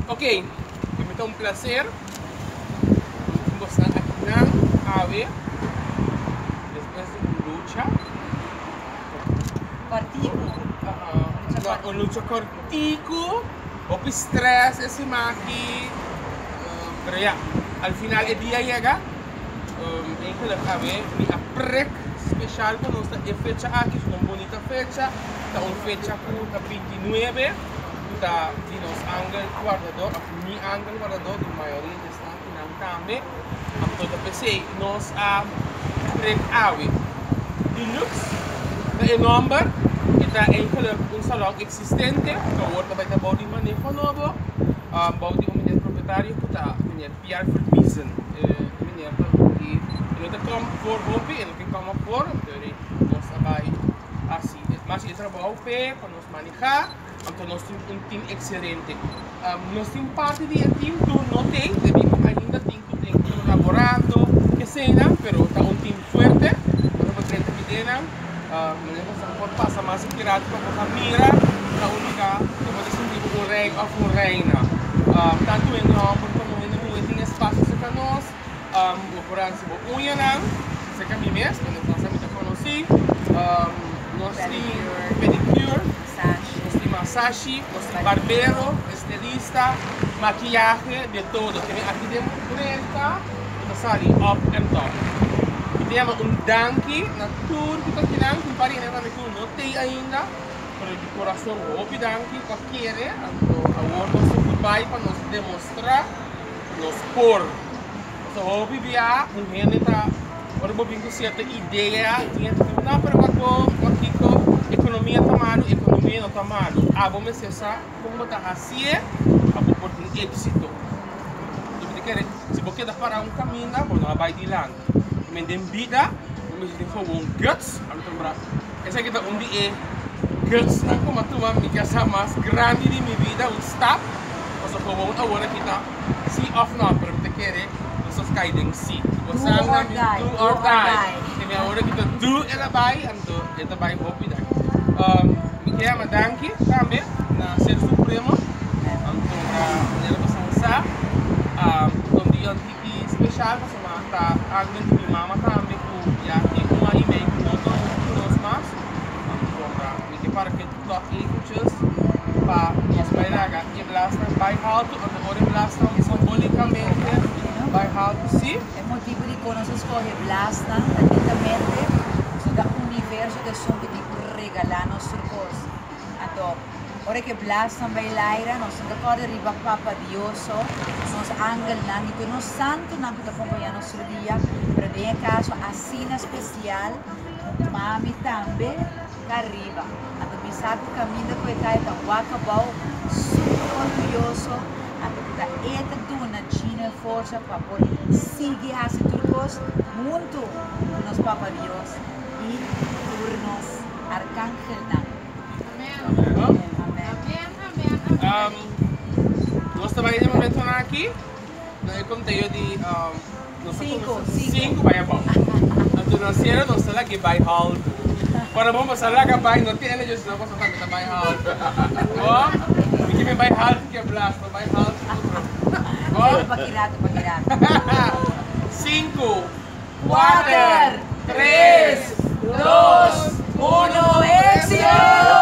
Ok, mi ta un placer tin bosnan akinan awe despues di un lucha. Cortico. Aha, un lucha cortico, hopi stress e siman aki, pero ya, al final e dia yega. Eigenlijk awe mi a prek special pa nos ta e fecha aki, su un bunita fecha, ta un fecha ku ta 29, ku ta di nos angel guardador, of mi angel guardador, di mayoria di esnan kinan tambe. Anto ta p'esei nos a prek awe. Deluxe ta e nomber, e ta eigenlijk un salon existente, ku awor ta bai ta bou di maneho nobo, bou di un meneer propietario ku ta meneer Pierre Verbiesen. E meneer ta di, e no ta kom voor hopi, e no tin kom op voor, anto nos a bai hasi mas e trabou p'e pa nos manehá. Anto nos tin un team excelente. Nos tin parti di e team tur no tin, debí ku ainda tin ku tin kolaborando eseinan, pero ta un team fuerte. Nos por drenta bidenan, manera ku nos por pasa mas un rato pa bo a mira ta un lugá ku bo ta sinti bo un rei òf un reina. Tantu hende hòmber komo hende muhé tin espasio serka nos. Bo por hasi bo uñanan serka mi mes, pasobra nos a konosí. Nos tin pedicure. Nos tin masashi, nos tin barbero, estilista, makiyahe, de todo. Tene aki den prenta ku ta sali up and top. Mi ta yama un danki na tur ku ta kinan, tin par hende tambe ku no tei ainda, pero di kurason hopi danki pa kere. Anto awor nos tin ku bai pa nos demostra ku nos por. Pasobra hopi bia un hende ta. Ora bo bin ku sierto idea, tin hende ta bisa, no, pero wak bo, wak kiko, ekonomia ta malu, ekonomia no ta malu. Abo mester sa kon bo ta hasié pa bo por tin éksito. Bo ta kere, si bo keda pará un kaminda, bo no a bai dilanti. Men den bida, bo mester tin gewoon guts, a mi ta nombra, esaki ta un di e gutsnan ku mi a tuma, mi ke sa mas grandi di mi bida, un stap, pasobra gewoon awor aki ta sí òf nò, pero mi ta kere nos a kai den sí. Do or die. Do or die. E mi awor aki ta do el a bai, anto e ta bai hopi dai. Mi ke yama danki tambe na Ser Supremo, anto manera bo san sa, ta un dia un tiki special pasobra ta angel di mi mama tambe ku ya tin un aña y mei ku no ta ku nos mas, anto mi ke para ke tòg eventjes pa nos bai laga e blasnan bai haltu, anto ora e blasnan simbolikamente bai haltu si. E motibu dikon nos a skohe blasnan ta netamente pasobra ta universo ta esun ku tin ku regalá nos tur kos. Anto ora ku e blasnan bai laira nos no ta kòrda riba Papa Dios so, nos angelnan i tur nos santunan ku ta kompañá nos tur dia, pero den e kaso asina spesial mami tambe. Ta riba. Anto mi sa ku kaminda ku e ta e ta wak abou, super orguyoso, anto ku ta e ta duna Gino e forsa pa por sigui hasi tur kos huntu ku nos Papa Dios i tur nos arkangelnan. Amen. Amen. Nos ta bai den e momentonan aki na e konteo di. Sinku, sinku. Sinku bai abou. Anto na sera nos ta lag'é bai haltu. Ora bo pasa laga bai no tin energia sino boso tambe ta bai haltu. Bo, mi ke mi bai haltu ke blas, no bai haltu otro. Bo? Pero pa ki rato, pa ki rato. Sinku, kuater, tres, dos, uno, éxito!